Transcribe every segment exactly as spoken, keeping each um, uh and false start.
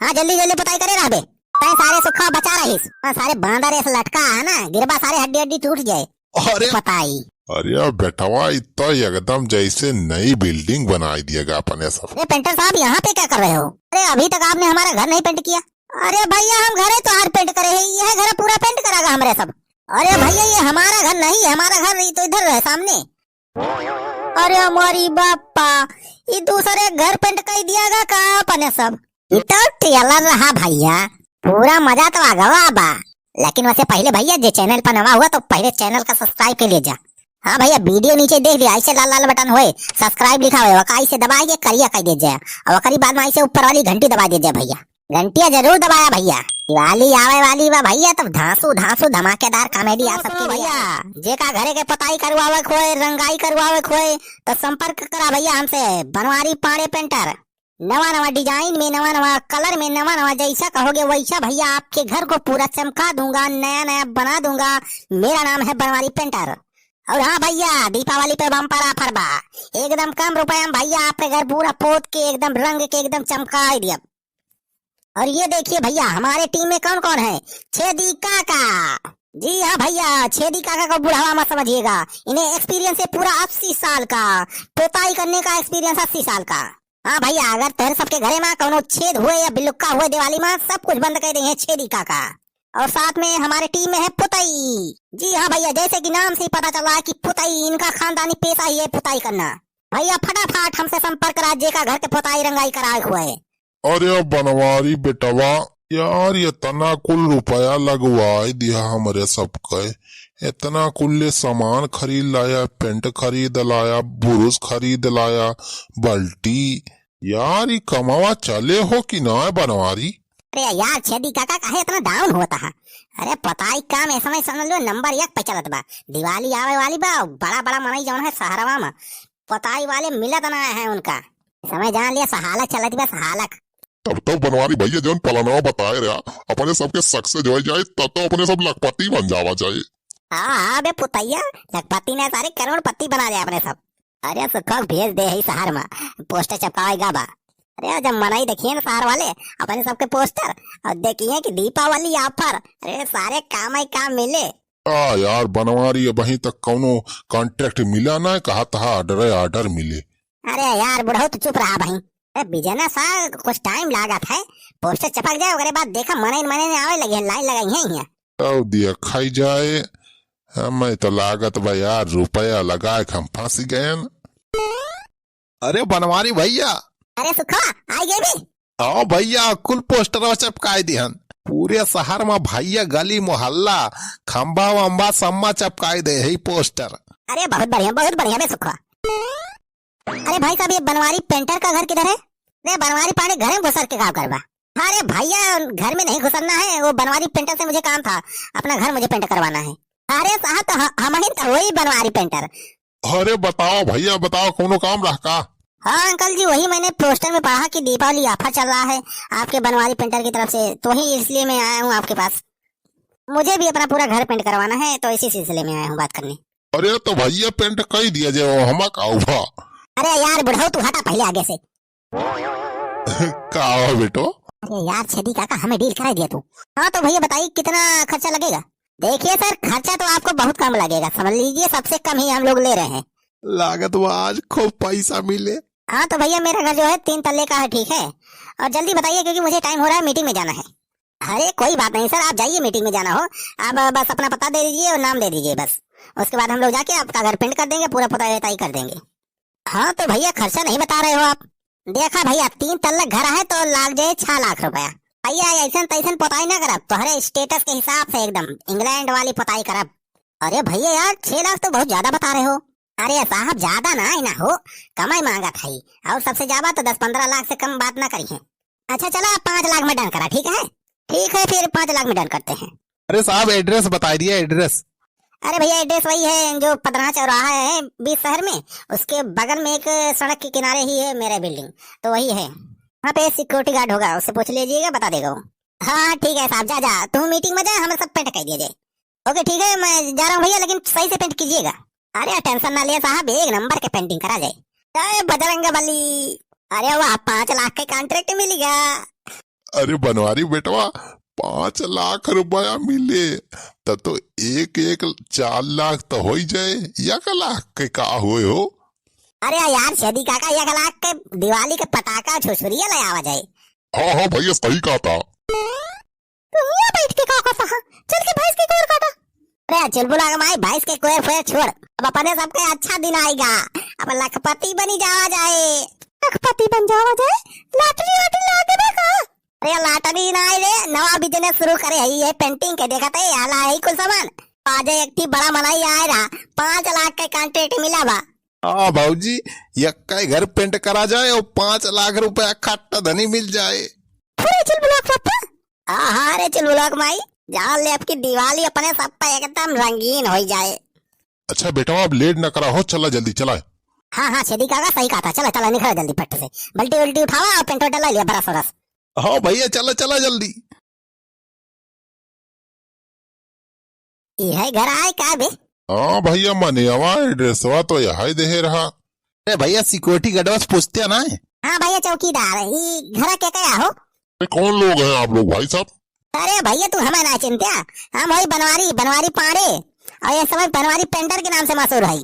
हाँ, जल्दी जल्दी पोताई करे रहबे। तैं सारे सुखा बचा रहीस। हाँ, सारे बांदर ऐसे लटका है ना, गिरबा सारे हड्डी हड्डी टूट जाए। अरे, पोताई। अरे बेटवा, इ तो एकदम जैसे नई building बनाई दिएगा अपने सब। अरे painter साहब, यहाँ पे क्या कर रहे हो? अरे अभी तक आपने हमारा घर नहीं paint किया। अरे भैया, हम घरे तो हर paint करे हैं, यह घर पूरा paint करागा हमरे सब। अरे भैया, ये हमारा घर नहीं, हमारा घर ये तो इधर है सामने। अरे हमारी बापा, ये दूसरे घर paint कर दियागा का अपने सब? ये तो trailer रहा भैया, पूरा मजा तो आगवा बा। लेकिन वैसे पहले भैया, जे channel पर नवा हुआ तो पहले channel का subscribe कर लीजा। हाँ भैया, video नीचे देख लिया, ऐसे लाल लाल button होए, subscribe लिखा हुआ, वका ऐसे दबाए के करिया कर दीजिए, और ओकरी बाद में ऐसे ऊपर वाली घंटी दबा दीजिए भैया। घंटिया जरूर दबाया भैया, दिवाली आवे वाली बा भैया, तब धांसू धांसू धमाकेदार comedy आ सबके भैया। जेका घरे के पोताई करवावे के होए, रंगाई करवावे के होए, तो संपर्क करा भैया हमसे, बनवारी पांडे painter। नवा नवा design में, नवा नवा colour में, नवा नवा जैसा कहोगे वैसा भैया, आपके घर को पूरा चमका दूंगा, नया नया बना दूंगा। मेरा नाम है बनवारी painter। और हाँ भैया, दीपावली पे bumper offer बा, एकदम कम रुपया में भैया आपके घर पूरा पोत के, एकदम रंग के, एकदम चमका दिया। और ये देखिए भैया, हमारे team में कौन कौन है। छेदी काका, जी हाँ भैया, छेदी काका को बुढ़ावा मत समझिएगा, इन्हें experience है पूरा अस्सी साल का, पोताई करने का experience अस्सी साल का। हाँ भैया, अगर तोहरे सबके घरे में कौनो छेद हुए या बिलुक्का हुए दिवाली में, सब कुछ बंद कर देंगे छेदी काका। और साथ में हमारे team में है पुतई। जी हाँ भैया, जैसे कि नाम से ही पता चल रहा है कि पुतई, इनका खानदानी पेशा ही है पुताई करना। भैया फटाफट हमसे संपर्क करा, जेका घर के पुताई रंगाई कराए हुए। अरे बनवारी बेटवा, यार इतना कुल रुपया लगवाए दिया हमरे सबके, इतना कुल ले सामान खरीद लाया, paint खरीद लाया, बुरुस खरीद लाया, बाल्टी। यार ई कमावा चले हो कि ना बनवारी? अरे यार छेदी काका, काहे इतना down होता है? अरे पोताई काम ऐसा नहीं समझ लो, number एक पे चलत बा। दिवाली आवे वाली बा, बड़ा बड़ा मनई जौन है शहरवा में, पोताई वाले मिलत ना है उनका। समय जान लिया, सहालक चलत बा, सहालक। तब तो बनवारी भैया जौन पलनवा बताए रहा, अपने सबके success हो जाए, तब तो अपने सब लखपति बन जावा जाए। हाँ, हाँ बे पुतैया, लखपति ना सारे करोड़पति बना ले अपने सब। अरे सुखो भेज दे ही शहर में, poster चपकावेगा बा। अरे जब मनई देखिए ना शहर वाले, अपने सबके poster, और देखिए कि दीपावली offer, अरे सारे काम ही काम मिले। आ यार बनवारी, अबहीं तक कौनो contract मिला ना, कहा तहा order order मिले। अरे यार बुढ़ऊ, तू चुप रहा भाई। अरे बिजनेस आ, कुछ time लागत है, poster चपक जाए, ओकरे बाद देखा मनई मनई आवे लगे, line लगाई है यहाँ। तब दिया खाई जाए, हमें तो लागत बा यार, रुपया लगाए के हम फंस गए। अरे बनवारी भैया। अरे सुखा, आई गए भी? हाँ भैया, कुल पोस्टरवा चपकाए दिहन। पूरे शहर में भैया गली मोहल्ला, खंबा वंबा सम्मा चपकाए दे है पोस्टर। अरे बहुत बढ़िया, बहुत बढ़िया बे सुखा। अरे भाई साहब, ये बनवारी पेंटर का घर किधर है? अरे बनवारी पांडे घर में घुसर के काम करबा। अरे भैया, घर में नहीं घुसरना है, वो बनवारी पेंटर से मुझे काम था, अपना घर मुझे पेंट करवाना है। अरे साहब, तो ह-, हम ही तो वही बनवारी पेंटर। अरे बताओ भैया, बताओ, कौनो काम रह का? हाँ अंकल जी, वही मैंने पोस्टर में पढ़ा कि दीपावली ऑफर चल रहा है, आपके बनवारी पेंटर की तरफ से, तो वही इसलिए मैं आया हूँ आपके पास। मुझे भी अपना पूरा घर पेंट करवाना है, तो इसी सिलसिले में आया हूँ बात करने। अरे तो भैया, पेंट कई दिया जाए, वो हमा का हुआ। अरे यार बुढ़ऊ, तू हटा पहले आगे से। का हुआ बेटो? अरे यार छेदी काका, हमें डील करा दिया तू। हाँ तो भैया बताइए, कितना खर्चा लगेगा? देखिए सर, खर्चा तो आपको बहुत कम लगेगा, समझ लीजिए सबसे कम ही हम लोग ले रहे हैं। लागत बा आज खूब पैसा मिले। हाँ तो भैया, मेरा घर जो है तीन तल्ले का है, ठीक है, और जल्दी बताइए क्योंकि मुझे टाइम हो रहा है, मीटिंग में जाना है। अरे कोई बात नहीं सर, आप जाइए, मीटिंग में जाना हो, आप बस अपना पता दे दीजिए और नाम दे दीजिए बस, उसके बाद हम लोग जाके आपका घर पेंट कर देंगे, पूरा पुताई वताई कर देंगे। हाँ तो भैया, खर्चा नहीं बता रहे हो आप। देखा भैया, तीन तल्ला घर है तो लाग जाए छह लाख रुपया। भैया ऐसन तैसन पोताई ना करब, तोहरे स्टेटस के हिसाब से एकदम इंग्लैंड वाली पोताई करब। अरे भैया यार, छह लाख तो बहुत ज्यादा बता रहे हो। अरे साहब, ज्यादा ना है ना हो, कमाई मांगत है, और सबसे ज्यादा तो दस पन्द्रह लाख से कम बात ना करिए। अच्छा चला, आप पाँच लाख में डन करा, ठीक है? ठीक है, फिर पाँच लाख में डन करते हैं। अरे साहब, एड्रेस बताई दिया, एड्रेस। अरे भैया, एड्रेस वही है जो पदरा चौराहा है बीस शहर में, उसके बगल में एक सड़क के किनारे ही है मेरा बिल्डिंग, तो वही है। वहाँ पे सिक्योरिटी गार्ड होगा, उससे पूछ लीजिएगा, बता देगा वो। हाँ हाँ, ठीक है साहब, जा जा, तू मीटिंग में जा, हमें सब पेंट कर दिया जाए। ओके ठीक है, मैं जा रहा हूँ भैया, लेकिन सही से पेंट कीजिएगा। अरे टेंशन ना लिए साहब, एक नंबर के पेंटिंग करा जाए। जय बजरंग बली। अरे वाह, पाँच लाख के कॉन्ट्रैक्ट मिल गया। अरे बनवारी बेटवा, पाँच लाख रुपया मिले, त तो एक एक चार लाख त होई जाए, एक लाख के का होए हो? अरे यार छेदी काका, एक लाख के दिवाली के पटाखा छुरछुरिया ले आवा जाए। हाँ, हाँ भैया, सही कहा था। तू हियाँ बैठ के का करता है? चल के भैंस के गोड़ काटा। अरे चुलबुला के माई, भैंस के कोयर फोयर छोड़, अब अपने सबके अच्छा दिन आएगा, अब लखपति बनी जावा जाए। लखपति बन जावा जाए? लॉटरी वॉटरी लागे बा का? अरे लॉटरी ना आए रे, नवा बिजनेस शुरू करे है, ये पेंटिंग के देखत है, आला है कुल सामान। आज एक ठी बड़ा मनई आए रहा, पाँच लाख के कॉन्ट्रैक्ट मिला बा। हाँ भौजी, यक्का ही घर पेंट करा जाए और पाँच लाख रुपया खट्टा धनी मिल जाए। अरे चुलबुला के पप्पा। हाँ, हाँ रे चुलबुला के माई, जान ले अब की दिवाली अपने सब पे एकदम रंगीन होई जाए। अच्छा बेटवा, अब लेट न करा हो, चला जल्दी चला। हाँ, हाँ, छेदी काका सही कहा था, चला, चला, निकला जल्दी फट से, बल्टी उल्टी उठावा और पेंट वेंट ले लिया, ब्रश व्रश। हाँ भैया, चला, चला जल्दी। इहै घर आए का बे? हाँ भैया, मनियावा एड्रेसवा तो यहै देहे रहा। अरे भैया, सिक्योरिटी गार्डवा से पूछते हैं ना। हाँ भैया चौकीदार, ई घर के कया हो? अरे कौन लोग हैं आप लोग भाई साहब? अरे भैया तू हमें ना चिन्हत्या, हम होई बनवारी, बनवारी पांड़े, और ये समय बनवारी पेंटर के नाम से मशहूर है।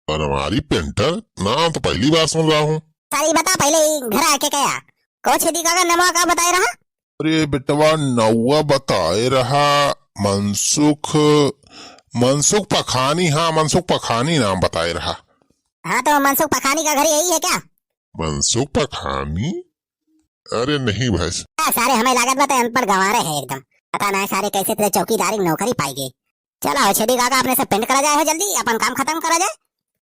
बनवारी पेंटर? नाम तो पहली बार सुन रहा हूँ। सारी बता पहले ई घर के कया? कहो छेदी काका नमवा का बताए रहा? अरे बेटवा, नौवा बताए रहा मनसुख, मनसुख पखानी, हाँ, मनसुख पखानी नाम बताए रहा। हाँ, तो मनसुख पखानी का घर यही है क्या? मनसुख पखानी? अरे नहीं भाई। आ, सारे हमें लागत बा, तो अनपढ़ गंवारे है एकदम। पता ना सारे कैसे तेरे चौकीदारी की नौकरी पाई गए। चला हो छेदी काका, अपने से पेंट करा जाए हो, जल्दी अपन काम खतम करा जाए।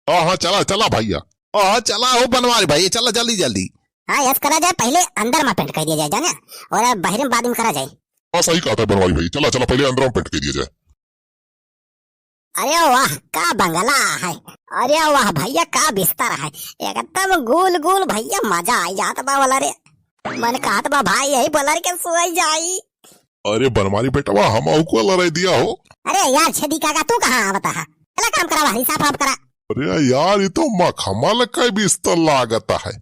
हाँ, हाँ, चला, चला भैया। हाँ, चला हो बनवारी भाई, चला जल्दी, जल्दी। हाँ, यस करा जाए, पहले अंदर में पेंट कर दिया जाए, जाने? और अब बाहर में बाद में करा जाए। हाँ, सही कहा था बनवारी भाई, चला, चला, पहले अंदर में पेंट कर दिया जाए। अरे वाह, का बंगला है। अरे वाह भैया, का बिस्तर है। एकदम गुल गुल भैया, मजा आई जात बा बोला रे। मन कहत बा भाई, यही बोला रे के सोई जाई। अरे बनवारी बेटवा, हमहू को लड़ाई दिया हो। अरे यार छेदी काका, तू कहाँ आवता है? चला काम करा, बाहरी साफ वाफ करा। अरे यार, ये तो मखमल का बिस्तर लागत है।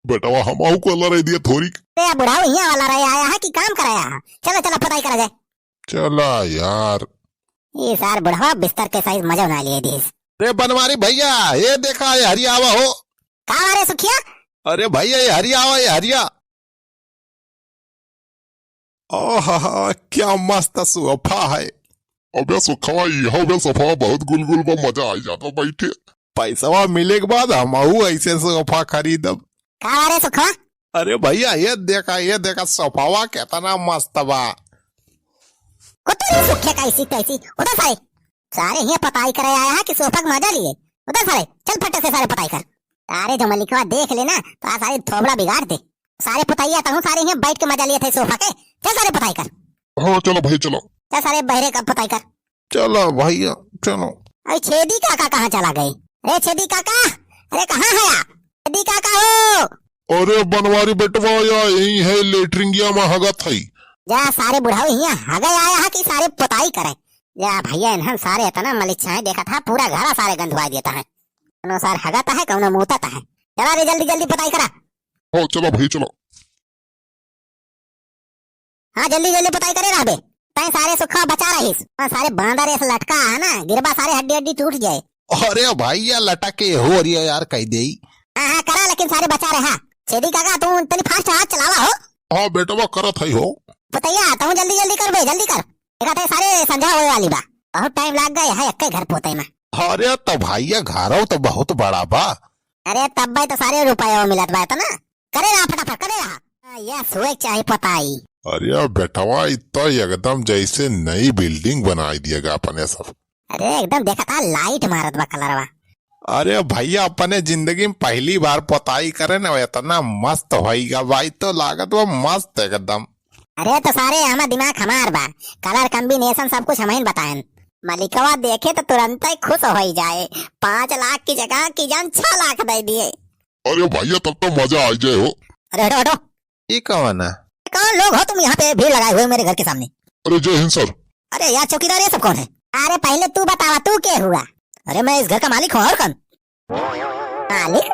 बेटवा, हमहू को लड़ाई दिया थोड़ी। अरे बुढ़ाऊ, यहाँ वाला रहे आया है कि काम कराया है? चला, चला, पुताई करा जाए। चला यार। ये सार बुढ़वा बिस्तर के साइज मजा ना लिए दिस। रे बनवारी भैया, ये देखा, ये हरिया आवा हो। का रे सुखिया? अरे भैया, ये हरिया आवा, ये हरिया। आहा, क्या मस्त सोफा है। अबे सुखवा, इहो बे सोफा बहुत गुलगुल बा, मजा आ जाता बैठे। पैसवा मिले के बाद हमहू ऐसे सोफा खरीदब। का रे सुखवा? अरे भैया, ये देखा, ये देखा, सोफावा कितना मस्त बा। कुत्ता रे सुखे कैसी तैसी, उधर सारे। सारे हियाँ पताई करे आया है कि सोफा के मजा लिए। उधर सारे, चल फटे से सारे पताई कर। सारे जो मलिकवा देख लेना, तो आ सारे थोबड़ा बिगाड़ दे। सारे पताइया तहूँ सारे हियाँ बैठ के मजा लिए थे सोफा के। चल सारे पताई कर। हाँ, चलो भाई, चलो। चल सारे बहरे का पताई कर। चलो भैया, चलो। अरे छेदी काका कहाँ चला गए? अरे छेदी काका, अरे कहाँ है आप? छेदी काका हो? अरे बनवारी बेटवा, या यही है, लेटरिंगिया में हगत है। जा सारे बुढ़ाऊ हियाँ हगे आया है कि सारे पोताई करे। जा भैया, इन्हन सारे इतना मलिच्छाए देखा था, पूरा घरा सारे गंधवाई देता है। कौनो सार हगत है, कौनो मूतत है। चला रे, जल्दी जल्दी पोताई करा। हाँ, चला भाई, चला। हाँ, जल्दी जल्दी पोताई करे रहबे। तैं सारे सुखा बचा रहीस। हाँ, सारे बांदर ऐसे लटका है ना, गिरबा सारे हड्डी हड्डी टूट जाए। अरे भाई, या लटक के हो रही है यार, कह दे। हाँ, हाँ, करा, लेकिन सारे बचा रहे। हाँ, छेदी काका, तू तनी फास्ट हाथ चलावा हो। हाँ बेटवा, करत है हो। पोतैया, तू जल्दी जल्दी कर बे, जल्दी कर। देखा थे सारे संझा होए वाली बा, बहुत टाइम लाग गए है एक घर पोते में। अरे तो भैया, घरौ तो बहुत बड़ा बा। अरे तब भाई तो सारे रुपया मिलत बा इतना। करे रहा फटाफट, करे रहा। हाँ, यह सोए के चाही पोताई। अरे बेटवा, इ तो एकदम जैसे नई बिल्डिंग बनाई दिएगा अपने सब। अरे एकदम देखा था, लाइट मारत बा कलरवा। अरे भैया, अपने जिंदगी में पहली बार पोताई करे ना, इतना मस्त होइगा भाई, तो लागत बा मस्त एकदम। अरे तो सारे हमार दिमाग हमार बा, कलर कॉम्बिनेशन सब कुछ हमहिन बताएन। मलिकवा देखे तो तुरंत ही खुश हो जाए, पाँच लाख की जगह की जान छह लाख दे दिए। अरे भैया, तब तो मजा आ जाए हो। अरे हटो, हटो। ये कौन है? कौन लोग हो तुम यहाँ पे भीड़ लगाए हुए मेरे घर के सामने? अरे जय हिंद सर। अरे यार चौकीदार, ये सब कौन है? अरे पहले तू बतावा, तू के हुआ? अरे मैं इस घर का मालिक हूँ, और कौन? मालिक?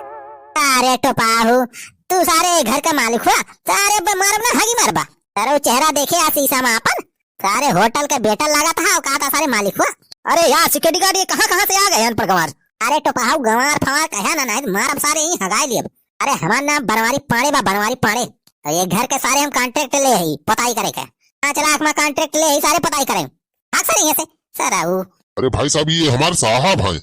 अरे टोपाहू, तू सारे घर का मालिक हुआ? सारे ब-, मारब ना, हगी मारबा। अरे वो चेहरा देखे आ शीशा में आपन। सारे होटल के बेटा लागत हा, का था सारे मालिक हुआ। अरे यार, सिक्योरिटी गार्ड, ये कहाँ, कहाँ से आ गए अनपढ़ गंवार? अरे टोपा, हाउ गंवार फंवार कहे ना, नहीं मारब सारे यहीं हगाई लियब। अरे हमार नाम बनवारी पांड़े बा, बनवारी पांड़े। और ये घर के सारे हम कॉन्ट्रैक्ट ले ही पोताई करे के। पाँच लाख में कॉन्ट्रैक्ट ले ही सारे पोताई करे। भाग सारे यहाँ से, सारा वो। अरे भाई साहब, ये हमार साहब हैं,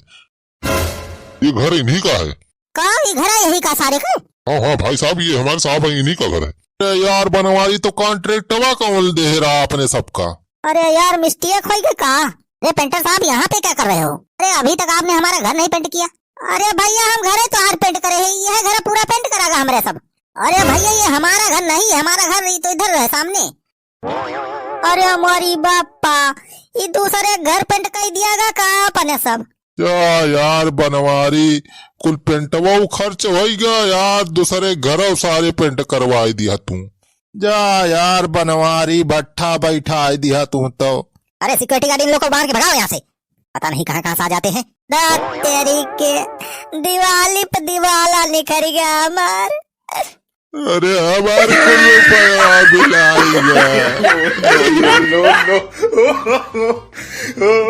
ये घर इन्हीं का है। का ये घर है यही का सारे का? हाँ, हाँ भाई साहब, ये हमारे साहब हैं, इन्हीं का घर है। अरे यार बनवारी, तो कॉन्ट्रैक्टवा कौन दे रहा अपने सबका? अरे यार, मिस्टेक होई गई का? अरे पेंटर साहब, यहाँ पे क्या कर रहे हो? अरे अभी तक आपने हमारा घर नहीं पेंट किया। अरे भैया, हम घरे तोहार पेंट करे है, यह घर पूरा पेंट करागा हमरे सब। अरे भैया, ये हमारा घर नहीं, हमारा घर ये तो इधर है सामने। अरे हमारी बापा, ये दूसरे घर पेंट कर दियागा का अपने सब? जा यार बनवारी, कुल पेंटवा खर्च होइगा यार, दूसरे घरौ सारे पेंट करवाई दिया तू। जा यार बनवारी, भट्ठा बैठाई दिया तू तो। अरे सिक्योरिटी गार्ड, इन लोग को बाहर के भगाओ यहाँ से, पता नहीं कहाँ कहाँ से आ जाते हैं। दात तेरी के, दिवाली पे दिवाला निखर गया हमार। अरे हमार कुल रुपया बिलाई गया। No, no, no, no।